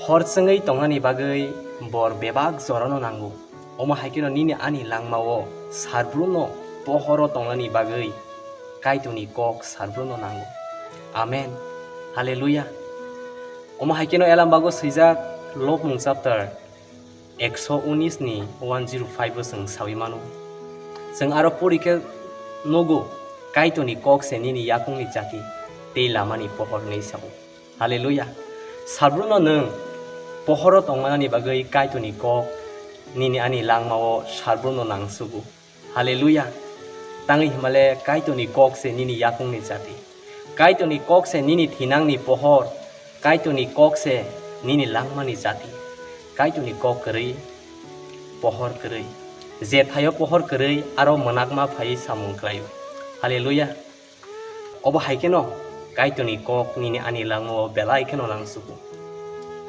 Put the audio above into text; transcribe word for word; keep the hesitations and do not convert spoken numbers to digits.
Hor chwngwi tongnani bagwi bor bebak jorano nango. Omo hai kheno nini ani langmao sarbruno pohoro tongnani bagwi Kaitorni kok sarbruno nango. Amen. Hallelujah. Omo hai kheno Elambago swijak Lobmung chapter ekso unis ni one zero five o chwng sawi mano. Chwng aro pori khe nugo, Kaitorni kok se nini yakungni chati tei lamani pohor hinwi sao. Hallelujah. Sarbruno nwng pohoro tongmanani bagwi Kaitorni kok nini ani langmao sarbruno nangsugo. Hallelujah. Tangwi himale Kaitorni kok se nini yakungni chati. Kaitorni kok se nini thinangni pohor. Kaitorni kok se nini langmani chati. Kaitorni kok kwrwi, pohor kwrwi. Je thaio pohor kwrwi aro mwnakma phaiwi samung kwlaio. Hallelujah. Obo hai kheno Kaitorni kok nini ani langmao belai kheno nangsugo.